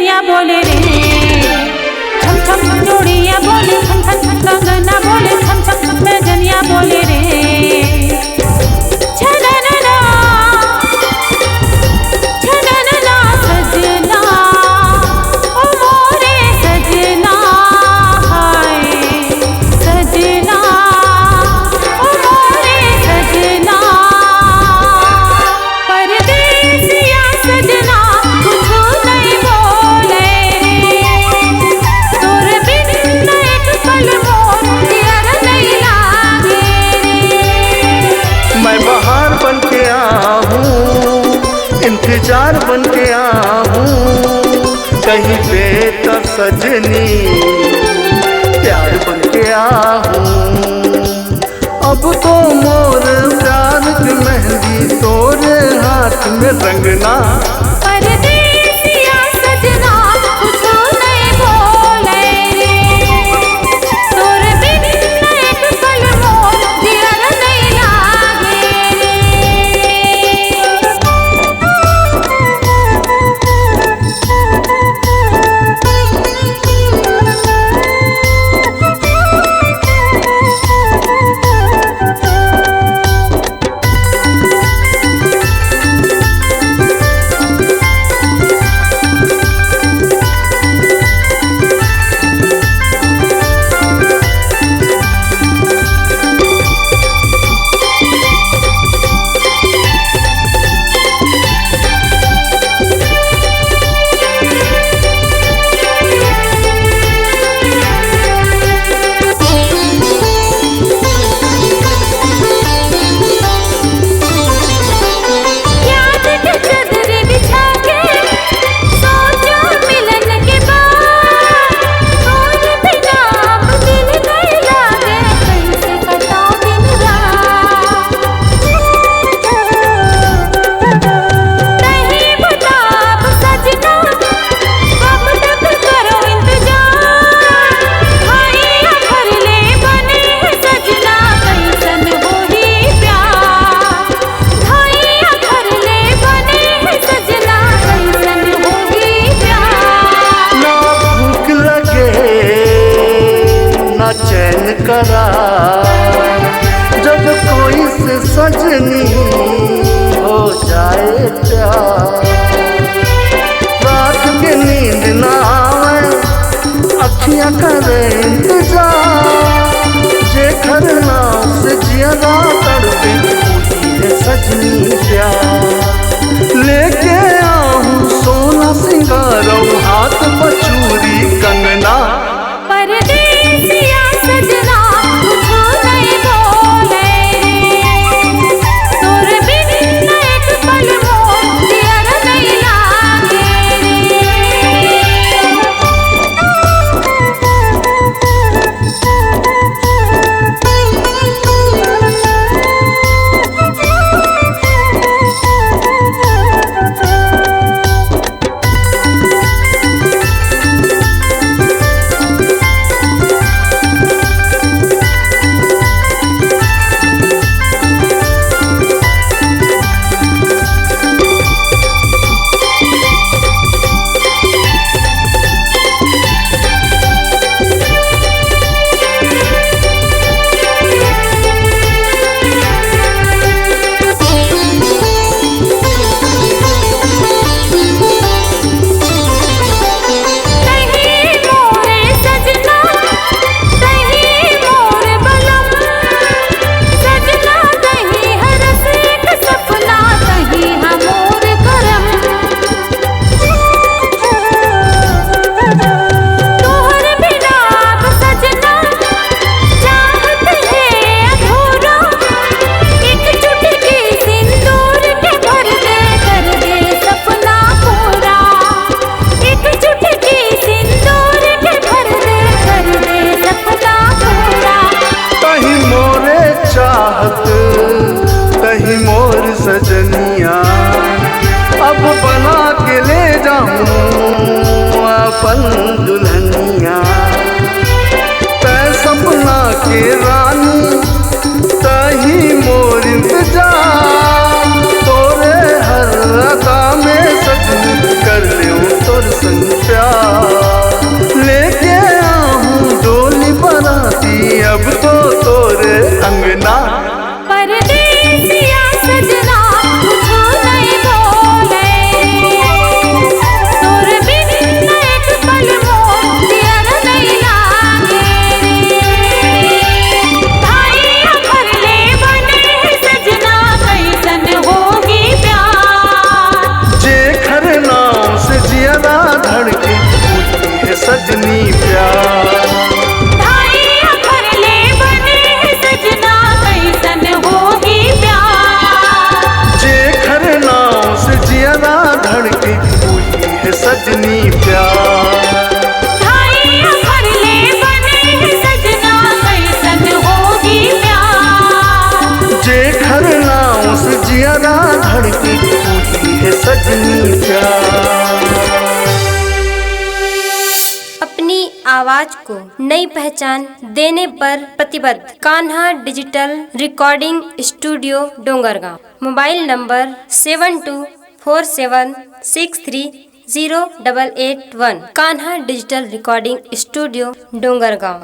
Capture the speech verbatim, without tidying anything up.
या बोले रे, छम छम चूड़िया बोले, छम छम कंगना बोले, छम छम पैजनिया बोले रे। छननना, छननना सजना, ओ मोरे सजना, हाय सजना, ओ मोरे सजना। परदेसिया सजना, कुछु नइ बोले रे। तोर बिन न एक पल मोर जियर नइ लागे रे। मैं बहार बन के आहूँ, इंतजार बन के आहूँ, कहीं पे त सजनी प्यार बन के आहूँ। अब तो मोर प्यार के मेहंदी तोरे हाथ में रंगना। परदेसिया सजना, कुछु नइ बोले रे। तोर बिन न एक पल मोर जियर नइ लागे रे। ना भूख लगे, ना चैन करार, जब कोई से सजनी हो जाए प्यार। रात के नींद ना आवे, अखियां करे इंतजार। जेखर नाम से जियरा तड़पे, उही है सजनी प्यार। लेके आहूँ सोना सिंगारऊ, हाथ पचूरी कंगना। परदेसिया सजना, कुछु नइ बोले रे। तोर बिन न एक पल मोर जियर नइ लागे रे। तही मोरे चाहत, तही मोर सजनिया, अब बना के ले जाहूँ अपन दुल्हनिया। तै सपना के रानी, तही मोर इंतजार। तोरे हर अदा में सजनी, कर लेहूँ तोर संग प्यार। अपनी आवाज को नई पहचान देने पर प्रतिबद्ध। Kanha digital recording studio Dongargaon. Mobile number seven two four seven six three zero double eight one। Kanha digital recording studio Dongargaon.